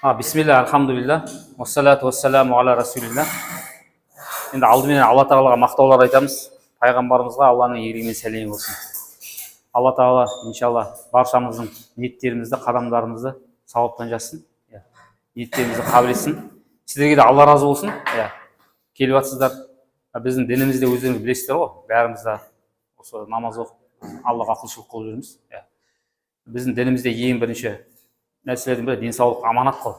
Бисмилля, альхамдулилля, уассалату уассаламу аля расулилля. Енді алдымен Алла тағалаға мақтаулар айтамыз, пайғамбарымызға Алланың игілігі мен сәлемі болсын. Алла тағала, иншалла, баршамыздың ниеттерімізді, қадамдарымызды сауаптан жазсын, иә, ниеттерімізді қабыл етсін. Сіздерге де Алла разы болсын, иә, келіп жатсыздар. Біздің дінімізде, өздеріңіз білесіздер ғой, бәріміз де осы намаз оқып, Аллаға құлшылық қылып жүрміз. Иә. Біздің дінімізде ең бірінші нәрселердің бірі денсаулық аманат қой.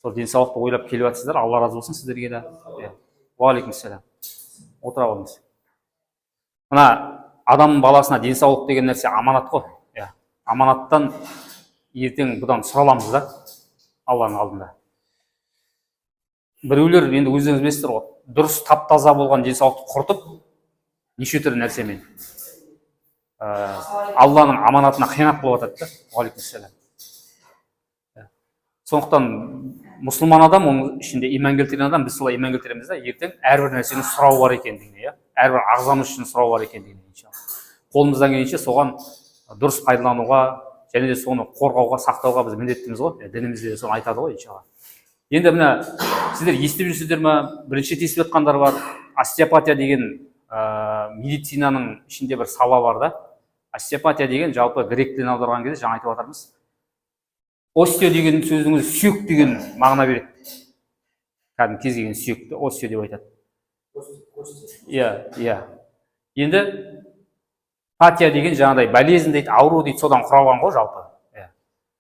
Сол денсаулықты ойлап келіп жатсыздар, Алла разы болсын сіздерге де. Иә. Уағалейкумассалам. Отыра қойыңыз. Мына адам баласына денсаулық деген нәрсе аманат қой. Иә. Аманаттан ертең бұдан сұраламыз да Алланың алдында. Біреулер, енді өздеріңіз білесіздер ғой, дұрыс тап таза болған денсаулықты құртып, неше түрлі нәрсемен Алланың аманатына қиянат қылып жатады да. Уағалейкумассалам. Иә. Сондықтан мұсылман адам, оның ішінде иман келтірген адам, біз солай иман келтіреміз да, ертең әрбір нәрсенің сұрауы бар екендігіне, иә, әрбір ағзамыз үшін сұрау бар екендігіне, иншалла. Қолымыздан келгенше соған дұрыс пайдалануға және де соны қорғауға, сақтауға біз міндеттіміз ғой. Иә, дінімізде де соны айтады ғой, иншалла. Енді мына сіздер естіп жүрсіздер ма, бірінші рет естіп жатқандар бар. Остеопатия деген медицинаның ішінде бір сала бар да. Остеопатия деген жалпы грек тілінен аударған кезде, жаңа айтып жатырмыз, остео деген сөздің өзі сүйек деген мағына береді. Кәдімгі кез келген сүйекті остео деп айтады. Иә. Енді патия деген жаңағыдай болезнь дейді, ауру дейді, содан құралған ғой жалпы. Иә.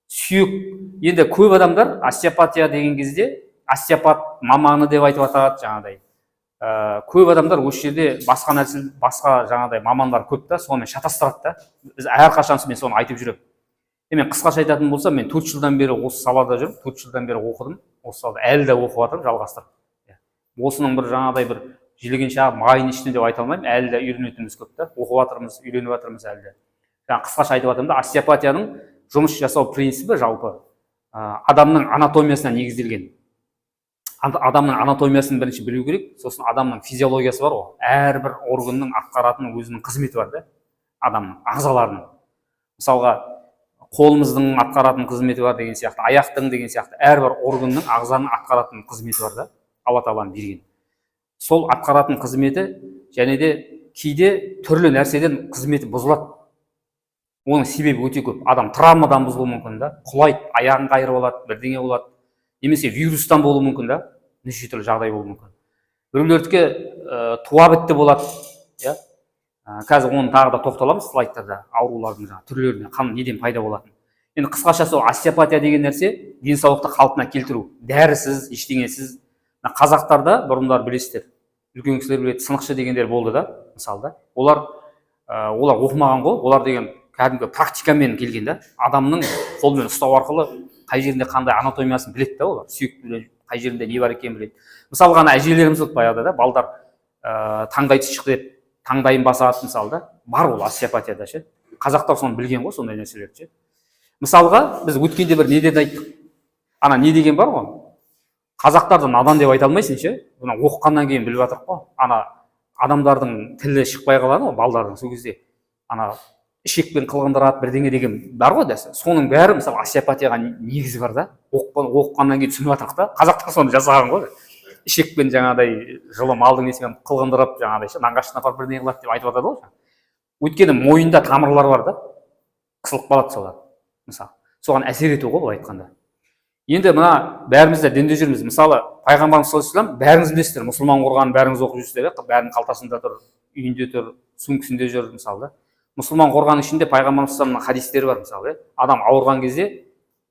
Сүйек. Енді көп адамдар остеопатия деген кезде остеопат маманы деп айтып жатады жаңағыдай. Көп адамдар осы жерде басқа нәрсе, басқа жаңағыдай мамандар көп та, сонымен шатастырады да. Біз әрқашан, мен соны айтып жүремін. Мен қысқаша айтатын болсам, мен 4 жылдан бері осы салада жүрмін, 4 жылдан бері оқыдым осы салада, әлі де оқып жатырмын, жалғастырып. Иә. Осының бір жаңағыдай бір жілігін шағып, майын іштім деп айта алмаймын, әлі де үйренетініміз көп та, оқып жатырмыз, үйреніп жатырмыз әлі де. Жаңа қысқаша айтып жатырмын да, остеопатияның жұмыс жасау принципі жалпы адамның анатомиясына негізделген. Адамның анатомиясын бірінші білу керек, сосын адамның физиологиясы бар ғой, әрбір органның атқаратын өзінің қызметі бар да, адамның ағзаларының. Мысалға, қолымыздың атқаратын қызметі бар деген сияқты, аяқтың деген сияқты, әрбір органның, ағзаның атқаратын қызметі бар да, Алла тағаланың берген. Сол атқаратын қызметі және де кейде түрлі нәрседен қызметі бұзылады. Оның себебі өте көп. Адам травмадан бұзылуы мүмкін да, құлайды, аяғын қайырып алады, бірдеңе болады, немесе вирустан болуы мүмкін да, неше түрлі жағдай болуы мүмкін. Біреулердікі туа бітті болады, иә. Қазір оны тағы да тоқталамыз слайдтарда, аурулардың жаңағы түрлеріне, қан неден пайда болатын. Енді қысқаша, сол остеопатия деген нәрсе денсаулықты қалпына келтіру, дәрісіз, ештеңесіз. Мына қазақтарда бұрындары, білесіздер, үлкен кісілер біледі, сынықшы дегендер болды да, мысалы да. Олар оқымаған ғой, олар деген кәдімгі практикамен келген да, адамның қолымен ұстау арқылы қай жерінде қандай анатомиясын біледі да, олар сүйек қай жерінде не бар екенін біледі. Мысалға, ана әжелеріміз болды баяғыда да, балдар таңдай тіс шықты деп таңдайын басады, мысалы да, бар ол остеопатияда ше. Қазақтар соны білген ғой, сондай нәрселерді ше. Мысалға, біз өткенде бір неден айттық, ана не деген бар ғой, қазақтарды надан деп айта алмайсың ше, мына оқығаннан кейін біліп жатырмық қой. Ана адамдардың тілі шықпай қалады ғой балдардың, сол кезде ана ішекпен қылғындырады, бірдеңе деген бар ғой дәсі. Соның бәрі, мысалы, остеопатияға негізі бар да. Оқығаннан кейін түсініп жатырмық та, қазақтар соны жасаған ғой, ішекпен жаңағыдай жылы малдың несімен қылғындырып, жаңағыдай ше, нанғаштан апарып бірдеңе қылады деп айтып жатады ғой. Өйткені мойында тамырлар бар да, қысылып қалады солар, мысалы, соған әсер ету ғой былай айтқанда. Енді мына бәріміз де дінде жүрміз. Мысалы, пайғамбарымыз саллаллаху алейхи вассалам, бәріңіз білесіздер, мұсылман қорғанын бәріңіз оқып жүрсіздер, иә, бәрінің қалтасында тұр, үйінде тұр, сөмкесінде жүр, мысалы да. Мұсылман қорғанның ішінде пайғамбарымыз саллаллаху хадистері бар, мысалы, иә. Адам ауырған кезде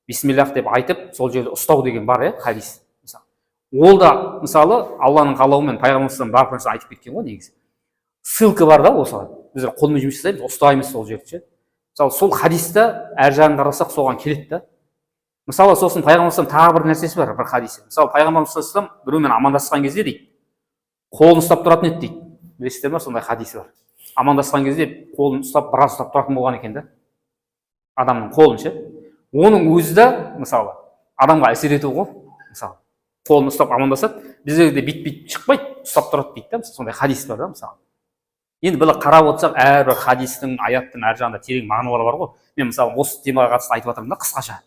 бисмиллах деп айтып, сол жерде ұстау деген бар, иә, хадис, мысалы. Ол да, мысалы, Алланың қалауымен пайғамбарымыз саллаллаху барлық нәрсені айтып кеткен ғой негізі. Ссылка бар да осыған, біздер қолмен жұмыс жасаймыз, ұстаймыз сол жерді ше. Мысалы, сол хадисте әр жағын қарасақ, соған келеді да. Мысалы, сосын пайғамбар тағы бір нәрсесі бар, бір хадисі. Мысалы, пайғамбарымыз саллаллаху алейхи вассалам біреумен амандасқан кезде дейді, қолын ұстап тұратын еді дейді. Білесіздер ма, сондай хадисі бар. Амандасқан кезде қолын ұстап, біраз ұстап тұратын болған екен да, адамның қолын ше. Оның өзі де, мысалы, адамға әсер ету ғой. Мысалы, қолын ұстап амандасады, біздерде бүйтіп бүйтіп шықпайды, ұстап тұрады дейді да. Мысалы, сондай хадис бар да. Мысалы, енді былай қарап отырсақ, әрбір хадистің, аяттың әр жағында терең мағыналар бар ғой. Мен, мысалы, осы темаға қатысты айтып жатырмын да, қысқаша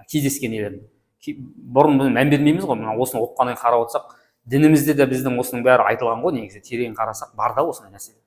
кездескен нелерін. Бұрын біз мән бермейміз ғой. Мына осыны оқығаннан кейін қарап отырсақ, дінімізде де біздің осының бәрі айтылған ғой. Негізі терең қарасақ, бар да осындай нәрселер.